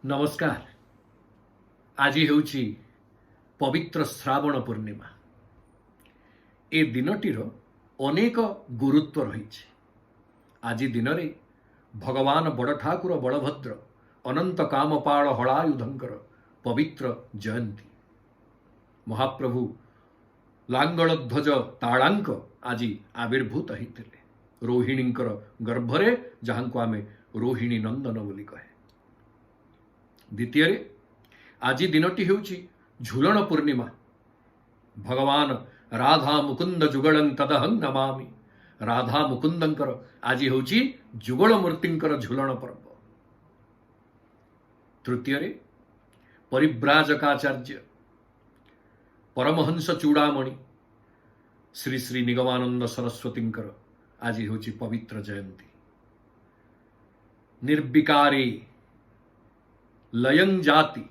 ନମସ୍କାର। ଆଜି ହେଉଛି ପବିତ୍ର ଶ୍ରାବଣ ପୂର୍ଣ୍ଣିମା। ଏ ଦିନଟିର ଅନେକ ଗୁରୁତ୍ୱ ରହିଛି। ଆଜି ଦିନରେ ଭଗବାନ ବଡ଼ ଠାକୁର ବଳଭଦ୍ର ଅନନ୍ତ କାମପାଳ ହଳାୟୁଧଙ୍କର ପବିତ୍ର ଜୟନ୍ତୀ। ମହାପ୍ରଭୁ ଲାଙ୍ଗଳଧ୍ୱଜ ତାଳାଙ୍କ ଆଜି ଆବିର୍ଭୂତ ହେଇଥିଲେ ରୋହିଣୀଙ୍କର ଗର୍ଭରେ, ଯାହାଙ୍କୁ ଆମେ ରୋହିଣୀ ନନ୍ଦନ ବୋଲି କହେ। ଦ୍ୱିତୀୟରେ, ଆଜି ଦିନଟି ହେଉଛି ଝୁଲଣ ପୂର୍ଣ୍ଣିମା। ଭଗବାନ ରାଧା ମୁକୁନ୍ଦ ଯୁଗଳଂ ତଦହଂ ନମାମି। ରାଧା ମୁକୁନ୍ଦଙ୍କର ଆଜି ହେଉଛି ଯୁଗଳ ମୂର୍ତ୍ତିଙ୍କର ଝୁଲଣ ପର୍ବ। ତୃତୀୟରେ, ପରିବ୍ରାଜକାଚାର୍ଯ୍ୟ ପରମହଂସ ଚୂଡ଼ାମଣି ଶ୍ରୀ ଶ୍ରୀ ନିଗମାନନ୍ଦ ସରସ୍ୱତୀଙ୍କର ଆଜି ହେଉଛି ପବିତ୍ର ଜୟନ୍ତୀ। ନିର୍ବିକାରେ ଲୟଂ ଯାତି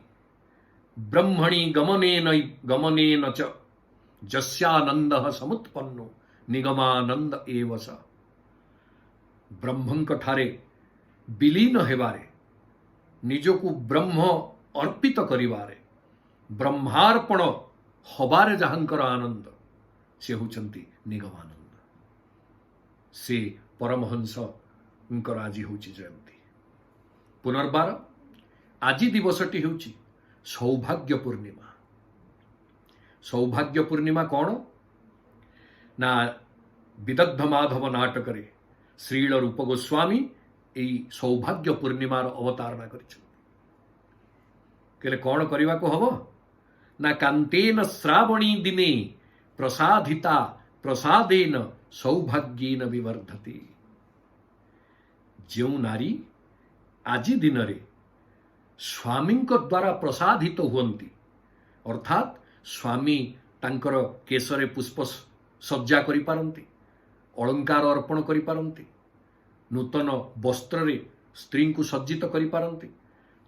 ବ୍ରହ୍ମଣି ଗମନେନ ଗମନେନ ଚ ଯସ୍ୟାନନ୍ଦ ସମୁତ୍ପନ୍ନୋ ନିଗମାନନ୍ଦ ଏବ ସ। ବ୍ରହ୍ମଙ୍କ ଠାରେ ବିଲୀନ ହେବାରେ, ନିଜକୁ ବ୍ରହ୍ମ ଅର୍ପିତ କରିବାରେ, ବ୍ରହ୍ମାର୍ପଣ ହବାରେ ଯାହାଙ୍କର ଆନନ୍ଦ, ସେ ହେଉଛନ୍ତି ନିଗମାନନ୍ଦ। ସେ ପରମହଂସଙ୍କର ଆଜି ହେଉଛି ଜୟନ୍ତୀ। ପୁନର୍ବାର ଆଜି ଦିବସଟି ହେଉଛି ସୌଭାଗ୍ୟ ପୂର୍ଣ୍ଣିମା। ସୌଭାଗ୍ୟ ପୂର୍ଣ୍ଣିମା କ'ଣ ନା, ବିଦଗ୍ଧ ମାଧବ ନାଟକରେ ଶ୍ରୀଳ ରୂପ ଗୋସ୍ୱାମୀ ଏଇ ସୌଭାଗ୍ୟ ପୂର୍ଣ୍ଣିମାର ଅବତାରଣା କରିଛନ୍ତି। କହିଲେ, କ'ଣ କରିବାକୁ ହବ ନା, କାନ୍ତେନ ଶ୍ରାବଣୀ ଦିନେ ପ୍ରସାଦିତା ପ୍ରସାଦେନ ସୌଭାଗ୍ୟେନ ବିବର୍ଦ୍ଧତି। ଯେଉଁ ନାରୀ ଆଜି ଦିନରେ ସ୍ୱାମୀଙ୍କ ଦ୍ୱାରା ପ୍ରସାଦିତ ହୁଅନ୍ତି, ଅର୍ଥାତ୍ ସ୍ୱାମୀ ତାଙ୍କର କେଶରେ ପୁଷ୍ପ ସଜ୍ଜା କରିପାରନ୍ତି, ଅଳଙ୍କାର ଅର୍ପଣ କରିପାରନ୍ତି, ନୂତନ ବସ୍ତ୍ରରେ ସ୍ତ୍ରୀଙ୍କୁ ସଜ୍ଜିତ କରିପାରନ୍ତି,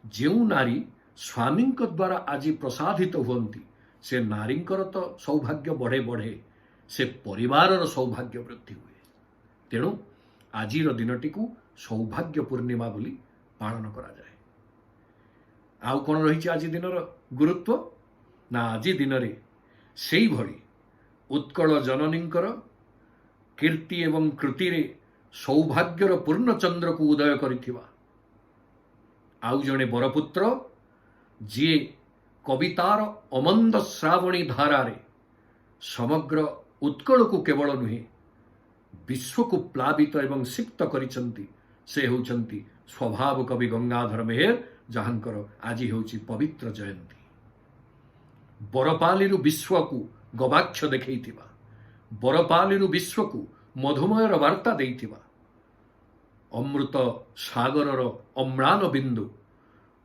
ଯେଉଁ ନାରୀ ସ୍ୱାମୀଙ୍କ ଦ୍ୱାରା ଆଜି ପ୍ରସାଦିତ ହୁଅନ୍ତି, ସେ ନାରୀଙ୍କର ତ ସୌଭାଗ୍ୟ ବଢ଼େ ବଢ଼େ, ସେ ପରିବାରର ସୌଭାଗ୍ୟ ବୃଦ୍ଧି ହୁଏ। ତେଣୁ ଆଜିର ଦିନଟିକୁ ସୌଭାଗ୍ୟ ପୂର୍ଣ୍ଣିମା ବୋଲି ପାଳନ କରାଯାଏ। ଆଉ କ'ଣ ରହିଛି ଆଜି ଦିନର ଗୁରୁତ୍ୱ ନା, ଆଜି ଦିନରେ ସେଇଭଳି ଉତ୍କଳ ଜନନୀଙ୍କର କୀର୍ତ୍ତି ଏବଂ କୃତିରେ ସୌଭାଗ୍ୟର ପୂର୍ଣ୍ଣଚନ୍ଦ୍ରକୁ ଉଦୟ କରିଥିବା ଆଉ ଜଣେ ବରପୁତ୍ର, ଯିଏ କବିତାର ଅମନ୍ଦ ଶ୍ରାବଣୀ ଧାରାରେ ସମଗ୍ର ଉତ୍କଳକୁ କେବଳ ନୁହେଁ, ବିଶ୍ୱକୁ ପ୍ଲାବିତ ଏବଂ ସିକ୍ତ କରିଛନ୍ତି, ସେ ହେଉଛନ୍ତି ସ୍ୱଭାବ କବି ଗଙ୍ଗାଧର ମେହେର, ଯାହାଙ୍କର ଆଜି ହେଉଛି ପବିତ୍ର ଜୟନ୍ତୀ। ବରପାଲିରୁ ବିଶ୍ୱକୁ ଗବାକ୍ଷ ଦେଖେଇଥିବା, ବରପାଲିରୁ ବିଶ୍ୱକୁ ମଧୁମୟର ବାର୍ତ୍ତା ଦେଇଥିବା, ଅମୃତ ସାଗରର ଅମ୍ଳାନ ବିନ୍ଦୁ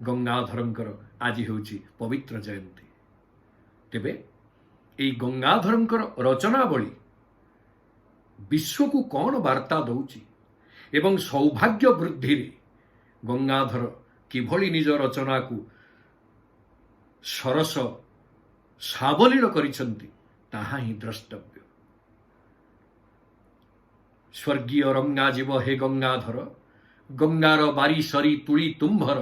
ଗଙ୍ଗାଧରଙ୍କର ଆଜି ହେଉଛି ପବିତ୍ର ଜୟନ୍ତୀ। ତେବେ ଏଇ ଗଙ୍ଗାଧରଙ୍କର ରଚନାବଳୀ ବିଶ୍ୱକୁ କ'ଣ ବାର୍ତ୍ତା ଦଉଛି ଏବଂ ସୌଭାଗ୍ୟ ବୃଦ୍ଧିରେ ଗଙ୍ଗାଧର କିଭଳି ନିଜ ରଚନାକୁ ସରସ ସାବଲୀଳ କରିଛନ୍ତି, ତାହା ହିଁ ଦ୍ରଷ୍ଟବ୍ୟ। ସ୍ୱର୍ଗୀୟ ରଙ୍ଗାଜୀବ ହେ ଗଙ୍ଗାଧର, ଗଙ୍ଗାର ବାରି ସରି ତୁଳି ତୁମ୍ଭର,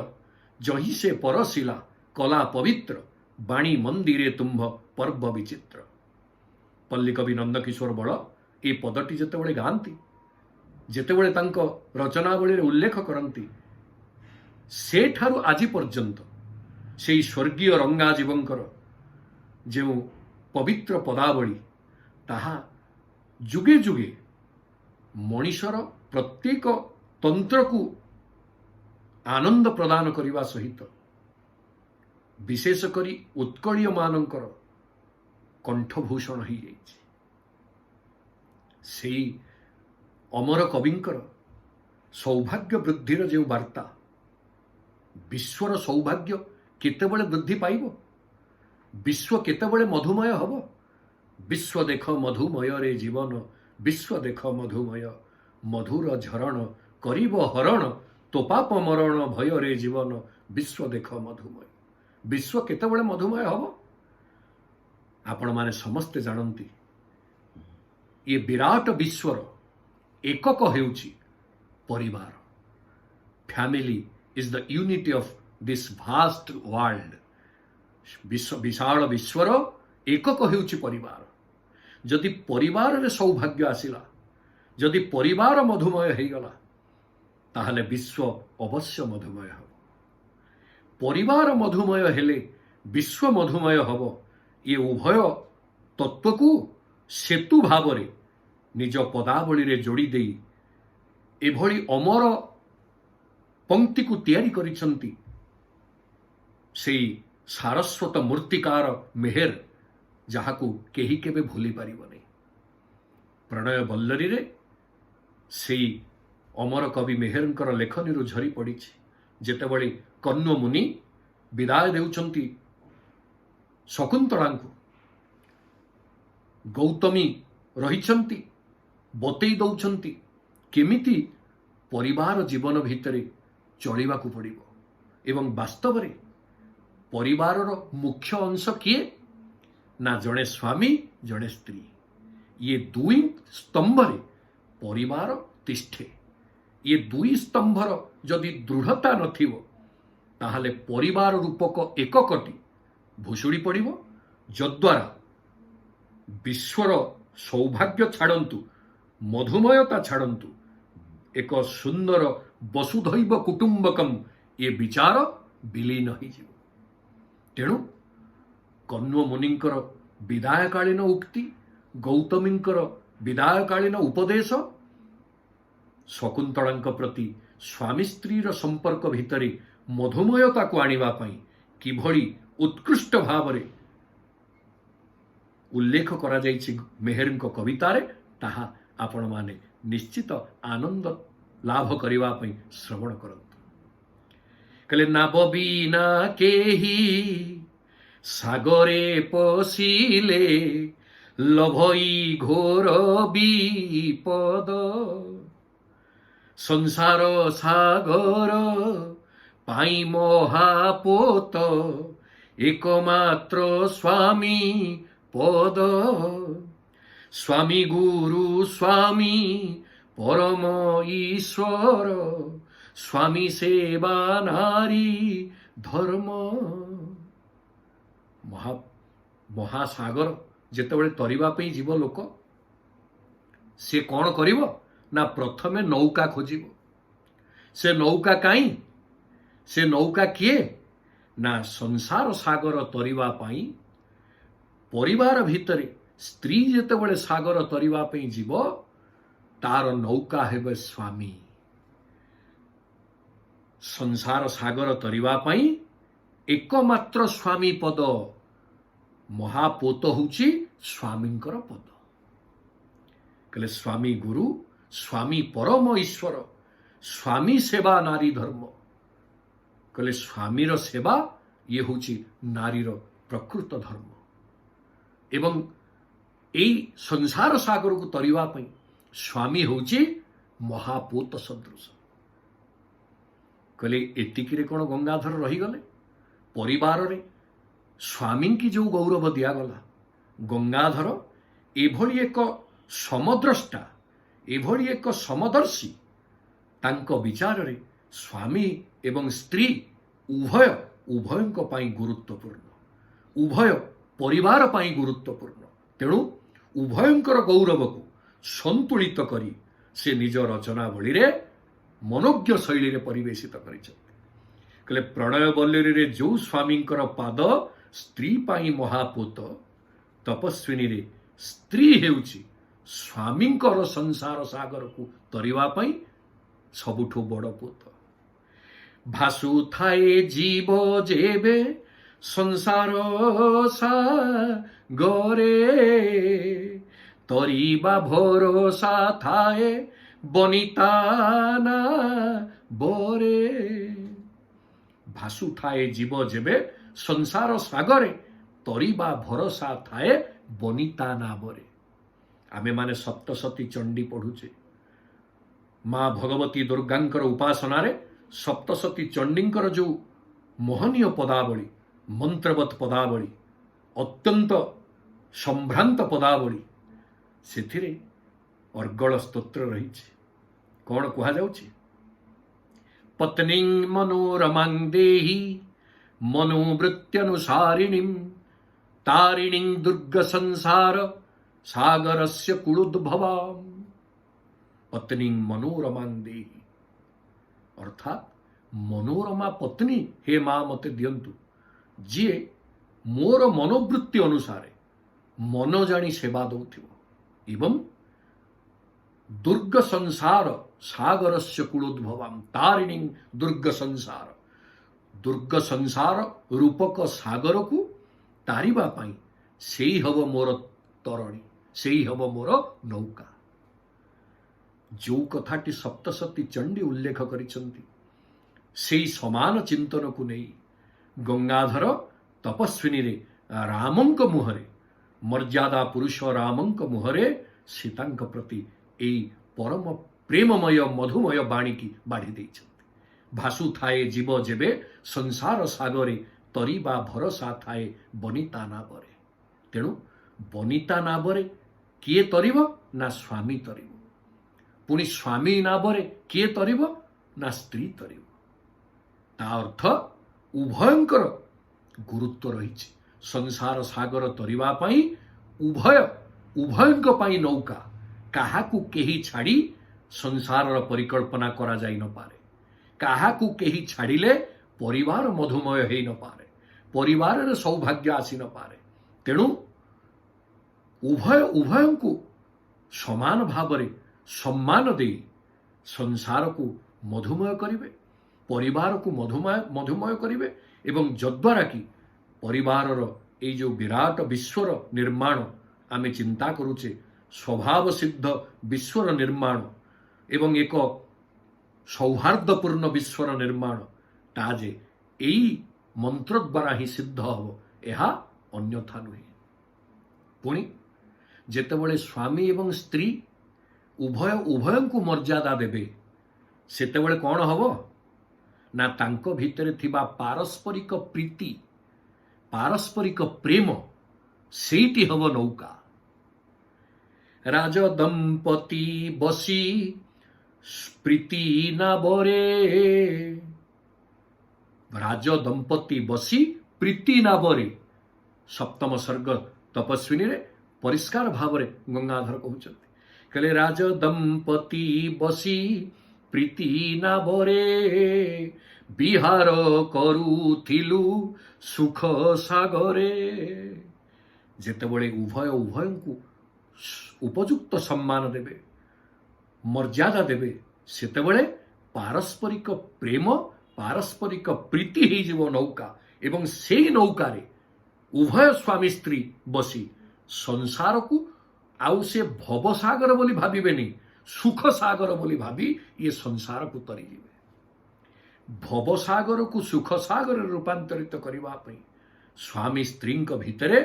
ଯହିଁ ସେ ପରଶିଲା କଲା ପବିତ୍ର, ବାଣୀ ମନ୍ଦିରେ ତୁମ୍ଭ ପର୍ବ ବିଚିତ୍ର। ପଲ୍ଲୀକବି ନନ୍ଦକିଶୋର ବଳ ଏ ପଦଟି ଯେତେବେଳେ ଗାଆନ୍ତି, ଯେତେବେଳେ ତାଙ୍କ ରଚନାବଳୀରେ ଉଲ୍ଲେଖ କରନ୍ତି, ସେଠାରୁ ଆଜି ପର୍ଯ୍ୟନ୍ତ ସେଇ ସ୍ୱର୍ଗୀୟ ରଙ୍ଗାଜୀବଙ୍କର ଯେଉଁ ପବିତ୍ର ପଦାବଳୀ, ତାହା ଯୁଗେ ଯୁଗେ ମଣିଷର ପ୍ରତ୍ୟେକ ତନ୍ତ୍ରକୁ ଆନନ୍ଦ ପ୍ରଦାନ କରିବା ସହିତ ବିଶେଷ କରି ଉତ୍କଳୀୟମାନଙ୍କର କଣ୍ଠଭୂଷଣ ହେଇଯାଇଛି। ସେଇ ଅମର କବିଙ୍କର ସୌଭାଗ୍ୟ ବୃଦ୍ଧିର ଯେଉଁ ବାର୍ତ୍ତା, ବିଶ୍ୱର ସୌଭାଗ୍ୟ କେତେବେଳେ ବୃଦ୍ଧି ପାଇବ, ବିଶ୍ୱ କେତେବେଳେ ମଧୁମୟ ହେବ? ବିଶ୍ୱ ଦେଖ ମଧୁମୟରେ ଜୀବନ, ବିଶ୍ୱ ଦେଖ ମଧୁମୟ, ମଧୁର ଝରଣ କରିବ ହରଣ ତୋ ପାପ ମରଣ ଭୟରେ ଜୀବନ, ବିଶ୍ୱ ଦେଖ ମଧୁମୟ। ବିଶ୍ୱ କେତେବେଳେ ମଧୁମୟ ହେବ? ଆପଣମାନେ ସମସ୍ତେ ଜାଣନ୍ତି, ଇଏ ବିରାଟ ବିଶ୍ୱର ଏକକ ହେଉଛି ପରିବାର। Family is the unity of this vast world. ବିଶ୍ୱ, ବିଶାଳ ବିଶ୍ୱର ଏକକ ହେଉଛି ପରିବାର। ଯଦି ପରିବାରରେ ସୌଭାଗ୍ୟ ଆସିଲା, ଯଦି ପରିବାର ମଧୁମୟ ହେଇଗଲା, ତାହେଲେ ବିଶ୍ୱ ଅବଶ୍ୟ ମଧୁମୟ ହେବ। ପରିବାର ମଧୁମୟ ହେଲେ ବିଶ୍ୱ ମଧୁମୟ ହେବ। ଏ ଉଭୟ ତତ୍ତ୍ୱକୁ ସେତୁ ଭାବରେ ନିଜ ପଦାବଳୀରେ ଯୋଡ଼ି ଦେଇ ଏଭଳି ଅମର ପଙ୍କ୍ତିକୁ ତିଆରି କରିଛନ୍ତି ସେଇ ସାରସ୍ୱତ ମୂର୍ତ୍ତିକାର ମେହେର, ଯାହାକୁ କେହି କେବେ ଭୁଲି ପାରିବନି। ପ୍ରଣୟ ବଲ୍ଲରୀରେ ସେଇ ଅମର କବି ମେହେରଙ୍କର ଲେଖନୀରୁ ଝରି ପଡ଼ିଛି। ଯେତେବେଳେ କଣ୍ୱ ମୁନି ବିଦାୟ ଦେଉଛନ୍ତି ଶକୁନ୍ତଳାଙ୍କୁ, ଗୌତମୀ ରହିଛନ୍ତି, ବତେଇ ଦଉଛନ୍ତି କେମିତି ପରିବାର ଜୀବନ ଭିତରେ ଚଳିବାକୁ ପଡ଼ିବ। ଏବଂ ବାସ୍ତବରେ ପରିବାରର ମୁଖ୍ୟ ଅଂଶ କିଏ ନା ଜଣେ ସ୍ୱାମୀ, ଜଣେ ସ୍ତ୍ରୀ। ଇଏ ଦୁଇ ସ୍ତମ୍ଭରେ ପରିବାର ତିଷ୍ଠେ। ଇଏ ଦୁଇ ସ୍ତମ୍ଭର ଯଦି ଦୃଢ଼ତା ନଥିବ, ତାହେଲେ ପରିବାର ରୂପକ ଏକକଟି ଭୁଷୁଡ଼ି ପଡ଼ିବ, ଯଦ୍ୱାରା ବିଶ୍ୱର ସୌଭାଗ୍ୟ ଛାଡ଼ନ୍ତୁ, ମଧୁମୟତା ଛାଡ଼ନ୍ତୁ, ଏକ ସୁନ୍ଦର ବସୁଧୈବ କୁଟୁମ୍ବକମ୍ ଏ ବିଚାର ବିଲୀନ ହେଇଯିବ। ତେଣୁ କଣ୍ୱ ମୁନିଙ୍କର ବିଦାୟକାଳୀନ ଉକ୍ତି, ଗୌତମୀଙ୍କର ବିଦାୟକାଳୀନ ଉପଦେଶ ଶକୁନ୍ତଳାଙ୍କ ପ୍ରତି ସ୍ୱାମୀ ସ୍ତ୍ରୀର ସମ୍ପର୍କ ଭିତରେ ମଧୁମୟତାକୁ ଆଣିବା ପାଇଁ କିଭଳି ଉତ୍କୃଷ୍ଟ ଭାବରେ ଉଲ୍ଲେଖ କରାଯାଇଛି ମେହେରଙ୍କ କବିତାରେ, ତାହା ଆପଣମାନେ ନିଶ୍ଚିତ ଆନନ୍ଦ ଲାଭ କରିବା ପାଇଁ ଶ୍ରବଣ କରନ୍ତୁ। କହିଲେ, ନାବ ବିନା କେହି ସାଗରେ ପଶିଲେ ଲଭଇ ଘୋର ବିପଦ। ସଂସାର ସାଗର ପାଇଁ ମହାପୋତ ଏକମାତ୍ର ସ୍ୱାମୀ ପଦ। ସ୍ୱାମୀ ଗୁରୁ, ସ୍ୱାମୀ ପରମ ଈଶ୍ୱର, ସ୍ୱାମୀ ସେବା ନାରୀ ଧର୍ମ। ମହାସାଗର ଯେତେବେଳେ ତରିବା ପାଇଁ ଯିବ ଲୋକ, ସେ କ'ଣ କରିବ ନା ପ୍ରଥମେ ନୌକା ଖୋଜିବ। ସେ ନୌକା କାହିଁ? ସେ ନୌକା କିଏ ନା ସଂସାର ସାଗର ତରିବା ପାଇଁ ପରିବାର ଭିତରେ ସ୍ତ୍ରୀ ଯେତେବେଳେ ସାଗର ତରିବା ପାଇଁ ଯିବ, ତାର ନୌକା ହେବେ ସ୍ୱାମୀ। ସଂସାର ସାଗର ତରିବା ପାଇଁ ଏକମାତ୍ର ସ୍ୱାମୀ ପଦ, ମହାପୋତ ହେଉଛି ସ୍ୱାମୀଙ୍କର ପଦ। କହିଲେ, ସ୍ୱାମୀ ଗୁରୁ, ସ୍ୱାମୀ ପରମ ଈଶ୍ୱର, ସ୍ୱାମୀ ସେବା ନାରୀ ଧର୍ମ। କହିଲେ, ସ୍ୱାମୀର ସେବା ଇଏ ହେଉଛି ନାରୀର ପ୍ରକୃତ ଧର୍ମ ଏବଂ ଏଇ ସଂସାର ସାଗରକୁ ତରିବା ପାଇଁ ସ୍ୱାମୀ ହେଉଛି ମହାପୋତ ସଦୃଶ। କହିଲେ, ଏତିକିରେ କ'ଣ ଗଙ୍ଗାଧର ରହିଗଲେ? ପରିବାରରେ ସ୍ୱାମୀଙ୍କି ଯେଉଁ ଗୌରବ ଦିଆଗଲା, ଗଙ୍ଗାଧର ଏଭଳି ଏକ ସମଦ୍ରଷ୍ଟା, ଏଭଳି ଏକ ସମଦର୍ଶୀ, ତାଙ୍କ ବିଚାରରେ ସ୍ୱାମୀ ଏବଂ ସ୍ତ୍ରୀ ଉଭୟ ଉଭୟଙ୍କ ପାଇଁ ଗୁରୁତ୍ୱପୂର୍ଣ୍ଣ, ଉଭୟ ପରିବାର ପାଇଁ ଗୁରୁତ୍ୱପୂର୍ଣ୍ଣ। ତେଣୁ ଉଭୟଙ୍କର ଗୌରବକୁ ସନ୍ତୁଳିତ କରି ସେ ନିଜ ରଚନାବଳୀରେ ମନୋଜ୍ଞ ଶୈଳୀରେ ପରିବେଶିତ କରିଛନ୍ତି। କହିଲେ, ପ୍ରଣୟ ବଲ୍ଲରୀରେ ଯେଉଁ ସ୍ୱାମୀଙ୍କର ପାଦ ସ୍ତ୍ରୀ ପାଇଁ ମହାପୋତ, ତପସ୍ୱିନୀରେ ସ୍ତ୍ରୀ ହେଉଛି ସ୍ୱାମୀଙ୍କର ସଂସାର ସାଗରକୁ ତରିବା ପାଇଁ ସବୁଠୁ ବଡ଼ ପୋତ। ଭାସୁଥାଏ ଜୀବ ଯେବେ ସଂସାର ସାଗରେ, ତରିବା ଭରସା ଥାଏ ବନିତା ନାବରେ। ଭାସୁଥାଏ ଜୀବ ଯେବେ ସଂସାର ସାଗରେ, ତରିବା ଭରସା ଥାଏ ବନିତା ନାବରେ। ଆମେମାନେ ସପ୍ତସତୀ ଚଣ୍ଡୀ ପଢୁଛେ। ମା ଭଗବତୀ ଦୁର୍ଗାଙ୍କର ଉପାସନାରେ ସପ୍ତସତୀ ଚଣ୍ଡୀଙ୍କର ଯେଉଁ ମହନୀୟ ପଦାବଳୀ, ମନ୍ତ୍ରବତ୍ ପଦାବଳୀ, ଅତ୍ୟନ୍ତ ସମ୍ଭ୍ରାନ୍ତ ପଦାବଳୀ, ସେଥିରେ ଅର୍ଗଳ ସ୍ତୋତ୍ର ରହିଛି। କ'ଣ କୁହାଯାଉଛି? ପତ୍ନୀଂ ମନୋରମାଂ ଦେହି ମନୋବୃତ୍ତ୍ୟନୁସାରିଣୀಂ ତାରିଣୀଂ ଦୁର୍ଗ ସଂସାର ସାଗରସ୍ୟ କୂଳୋଦ୍ଭବାମ୍। ପତ୍ନୀଂ ମନୋରମାଂ ଦେହି, ଅର୍ଥାତ୍ ମନୋରମା ପତ୍ନୀ ହେ ମା ମତେ ଦିଅନ୍ତୁ, ଯିଏ ମୋର ମନୋବୃତ୍ତି ଅନୁସାରେ ମନ ଜାଣି ସେବା ଦଉଥିବ ଏବଂ ଦୁର୍ଗ ସଂସାର ସାଗରସ୍ୟ କୂଳୋଦ୍ଭବାମ୍ ତାରିଣୀ, ଦୁର୍ଗ ସଂସାର, ଦୁର୍ଗ ସଂସାର ରୂପକ ସାଗରକୁ ତାରିବା ପାଇଁ ସେଇ ହବ ମୋର ତରଣୀ, ସେଇ ହବ ମୋର ନୌକା। ଯୋଉ କଥାଟି ସପ୍ତସତୀ ଚଣ୍ଡୀ ଉଲ୍ଲେଖ କରିଛନ୍ତି, ସେଇ ସମାନ ଚିନ୍ତନକୁ ନେଇ ଗଙ୍ଗାଧର ତପସ୍ୱିନୀରେ ରାମଙ୍କ ମୁହଁରେ, ମର୍ଯ୍ୟାଦା ପୁରୁଷ ରାମଙ୍କ ମୁହଁରେ ସୀତାଙ୍କ ପ୍ରତି ଏଇ ପରମ ପ୍ରେମମୟ ମଧୁମୟ ବାଣୀକି ବାଢ଼ି ଦେଇଛନ୍ତି। ଭାସୁଥାଏ ଜୀବ ଯେବେ ସଂସାର ସାଗରେ, ତରିବା ଭରସା ଥାଏ ବନିତା ନାବରେ। ତେଣୁ ବନିତା ନାବରେ କିଏ ତରିବ ନା ସ୍ୱାମୀ ତରିବ। ପୁଣି ସ୍ୱାମୀ ନାବରେ କିଏ ତରିବ ନା ସ୍ତ୍ରୀ ତରିବ। ତା ଅର୍ଥ ଉଭୟଙ୍କର ଗୁରୁତ୍ୱ ରହିଛି। ସଂସାର ସାଗର ତରିବା ପାଇଁ ଉଭୟ ଉଭୟଙ୍କ ପାଇଁ ନୌକା। କାହାକୁ କେହି ଛାଡ଼ି ସଂସାରର ପରିକଳ୍ପନା କରାଯାଇ ନପାରେ। କାହାକୁ କେହି ଛାଡ଼ିଲେ ପରିବାର ମଧୁମୟ ହେଇ ନପାରେ, ପରିବାରରେ ସୌଭାଗ୍ୟ ଆସି ନପାରେ। ତେଣୁ ଉଭୟ ଉଭୟଙ୍କୁ ସମାନ ଭାବରେ ସମ୍ମାନ ଦେଇ ସଂସାରକୁ ମଧୁମୟ କରିବେ, ପରିବାରକୁ ମଧୁମୟ କରିବେ ଏବଂ ଯଦ୍ୱାରା କି ପରିବାରର ଏଇ ଯେଉଁ ବିରାଟ ବିଶ୍ୱର ନିର୍ମାଣ ଆମେ ଚିନ୍ତା କରୁଛେ, ସ୍ୱଭାବ ସିଦ୍ଧ ବିଶ୍ୱର ନିର୍ମାଣ ଏବଂ ଏକ ସୌହାର୍ଦ୍ଦପୂର୍ଣ୍ଣ ବିଶ୍ୱର ନିର୍ମାଣ, ତା ଯେ ଏଇ ମନ୍ତ୍ର ଦ୍ୱାରା ହିଁ ସିଦ୍ଧ ହେବ, ଏହା ଅନ୍ୟଥା ନୁହେଁ। ପୁଣି ଯେତେବେଳେ ସ୍ୱାମୀ ଏବଂ ସ୍ତ୍ରୀ ଉଭୟ ଉଭୟଙ୍କୁ ମର୍ଯ୍ୟାଦା ଦେବେ, ସେତେବେଳେ କ'ଣ ହେବ ନା ତାଙ୍କ ଭିତରେ ଥିବା ପାରସ୍ପରିକ ପ୍ରୀତି, ପାରସ୍ପରିକ ପ୍ରେମ, ସେଇଟି ହେବ ନୌକା। ରାଜଦମ୍ପତି ବସି ପ୍ରୀତି ନାବରେ, ରାଜଦମ୍ପତି ବସି ପ୍ରୀତି ନାବରେ। ସପ୍ତମ ସର୍ଗ ତପସ୍ୱିନୀରେ ପରିଷ୍କାର ଭାବରେ ଗଙ୍ଗାଧର କହୁଛନ୍ତି, କହିଲେ ରାଜଦମ୍ପତି ବସି ପ୍ରୀତି ନାବରେ, ବିହାର କରୁଥିଲୁ ସୁଖ ସାଗରେ। ଯେତେବେଳେ ଉଭୟ ଉଭୟଙ୍କୁ ଉପଯୁକ୍ତ ସମ୍ମାନ ଦେବେ, ମର୍ଯ୍ୟାଦା ଦେବେ, ସେତେବେଳେ ପାରସ୍ପରିକ ପ୍ରେମ, ପାରସ୍ପରିକ ପ୍ରୀତି ହେଇଯିବ ନୌକା ଏବଂ ସେଇ ନୌକାରେ ଉଭୟ ସ୍ୱାମୀ ସ୍ତ୍ରୀ ବସି ସଂସାରକୁ ଆଉ ସେ ଭବସାଗର ବୋଲି ଭାବିବେନି, ସୁଖ ସାଗର ବୋଲି ଭାବି ଇଏ ସଂସାରକୁ ତରିଯିବେ। ଭବସାଗରକୁ ସୁଖ ସାଗରରେ ରୂପାନ୍ତରିତ କରିବା ପାଇଁ ସ୍ୱାମୀ ସ୍ତ୍ରୀଙ୍କ ଭିତରେ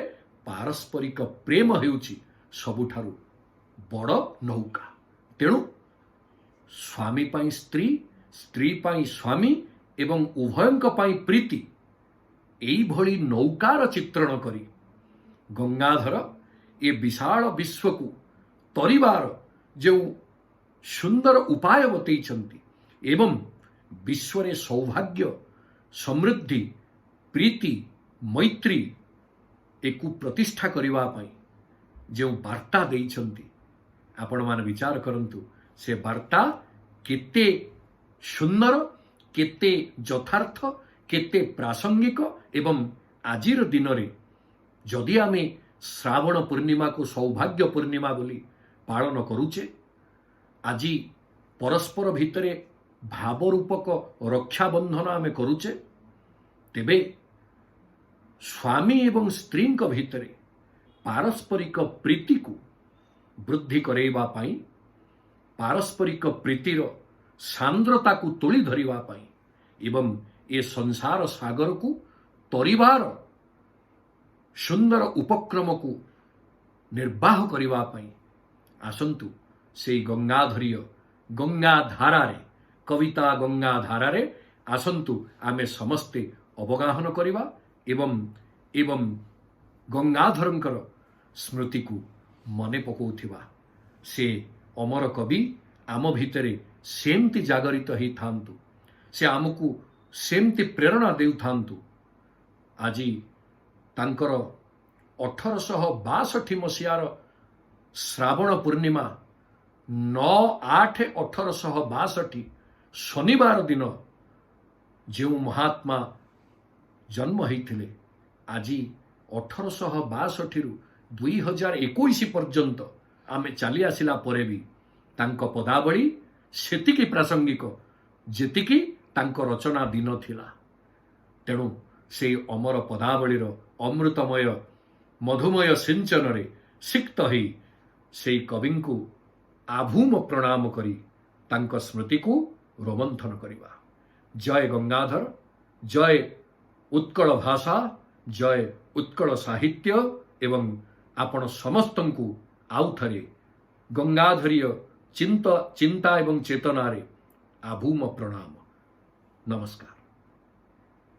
ପାରସ୍ପରିକ ପ୍ରେମ ହେଉଛି ସବୁଠାରୁ ବଡ଼ ନୌକା। ତେଣୁ ସ୍ୱାମୀ ପାଇଁ ସ୍ତ୍ରୀ, ସ୍ତ୍ରୀ ପାଇଁ ସ୍ୱାମୀ ଏବଂ ଉଭୟଙ୍କ ପାଇଁ ପ୍ରୀତି, ଏଇଭଳି ନୌକାର ଚିତ୍ରଣ କରି ଗଙ୍ଗାଧର ଏ ବିଶାଳ ବିଶ୍ୱକୁ ତରିବାର ଯେଉଁ ସୁନ୍ଦର ଉପାୟ ବତେଇଛନ୍ତି ଏବଂ ବିଶ୍ୱରେ ସୌଭାଗ୍ୟ, ସମୃଦ୍ଧି, ପ୍ରୀତି, ମୈତ୍ରୀ ଏକୁ ପ୍ରତିଷ୍ଠା କରିବା ପାଇଁ ଯେଉଁ ବାର୍ତ୍ତା ଦେଇଛନ୍ତି, ଆପଣମାନେ ବିଚାର କରନ୍ତୁ ସେ ବାର୍ତ୍ତା କେତେ ସୁନ୍ଦର, କେତେ ଯଥାର୍ଥ, କେତେ ପ୍ରାସଙ୍ଗିକ। ଏବଂ ଆଜିର ଦିନରେ ଯଦି ଆମେ ଶ୍ରାବଣ ପୂର୍ଣ୍ଣିମାକୁ ସୌଭାଗ୍ୟ ପୂର୍ଣ୍ଣିମା ବୋଲି ପାଳନ କରୁଛେ, ଆଜି ପରସ୍ପର ଭିତରେ ଭାବରୂପକ ରକ୍ଷାବନ୍ଧନ ଆମେ କରୁଛେ, ତେବେ ସ୍ୱାମୀ ଏବଂ ସ୍ତ୍ରୀଙ୍କ ଭିତରେ ପାରସ୍ପରିକ ପ୍ରୀତିକୁ ବୃଦ୍ଧି କରାଇବା ପାଇଁ, ପାରସ୍ପରିକ ପ୍ରୀତିର ସାନ୍ଦ୍ରତାକୁ ତୋଳି ଧରିବା ପାଇଁ ଏବଂ ଏ ସଂସାର ସାଗରକୁ ତରିବାର ସୁନ୍ଦର ଉପକ୍ରମକୁ ନିର୍ବାହ କରିବା ପାଇଁ ଆସନ୍ତୁ ସେଇ ଗଙ୍ଗାଧରୀୟ ଗଙ୍ଗାଧାରାରେ, କବିତା ଗଙ୍ଗାଧାରାରେ ଆସନ୍ତୁ ଆମେ ସମସ୍ତେ ଅବଗାହନ କରିବା ଏବଂ ଗଙ୍ଗାଧରଙ୍କର ସ୍ମୃତିକୁ ମନେ ପକାଉଥିବା। ସେ ଅମର କବି ଆମ ଭିତରେ ସେମିତି ଜାଗରିତ ହେଇଥାନ୍ତୁ। ସେ ଆମକୁ ସେମିତି ପ୍ରେରଣା ଦେଉଥାନ୍ତୁ। ଆଜି ତାଙ୍କର 1862 ମସିହାର ଶ୍ରାବଣ ପୂର୍ଣ୍ଣିମା, 9/8/1862 ଶନିବାର ଦିନ ଯେଉଁ ମହାତ୍ମା ଜନ୍ମ ହେଇଥିଲେ, ଆଜି 1862ରୁ 2021 ପର୍ଯ୍ୟନ୍ତ ଆମେ ଚାଲି ଆସିଲା ପରେ ବି ତାଙ୍କ ପଦାବଳୀ ସେତିକି ପ୍ରାସଙ୍ଗିକ, ଯେତିକି ତାଙ୍କ ରଚନା ଦିନ ଥିଲା। ତେଣୁ ସେଇ ଅମର ପଦାବଳୀର ଅମୃତମୟ ମଧୁମୟ ସିଞ୍ଚନରେ ସିକ୍ତ ହେଇ ସେଇ କବିଙ୍କୁ ଆଭୂମ ପ୍ରଣାମ କରି ତାଙ୍କ ସ୍ମୃତିକୁ ରୋମନ୍ଥନ କରିବା। ଜୟ ଗଙ୍ଗାଧର, ଜୟ ଉତ୍କଳ ଭାଷା, ଜୟ ଉତ୍କଳ ସାହିତ୍ୟ ଏବଂ ଆପଣ ସମସ୍ତଙ୍କୁ ଆଉ ଥରେ ଗଙ୍ଗାଧରୀୟ ଚିନ୍ତା ଏବଂ ଚେତନାରେ ଆଭୂମ ପ୍ରଣାମ। ନମସ୍କାର।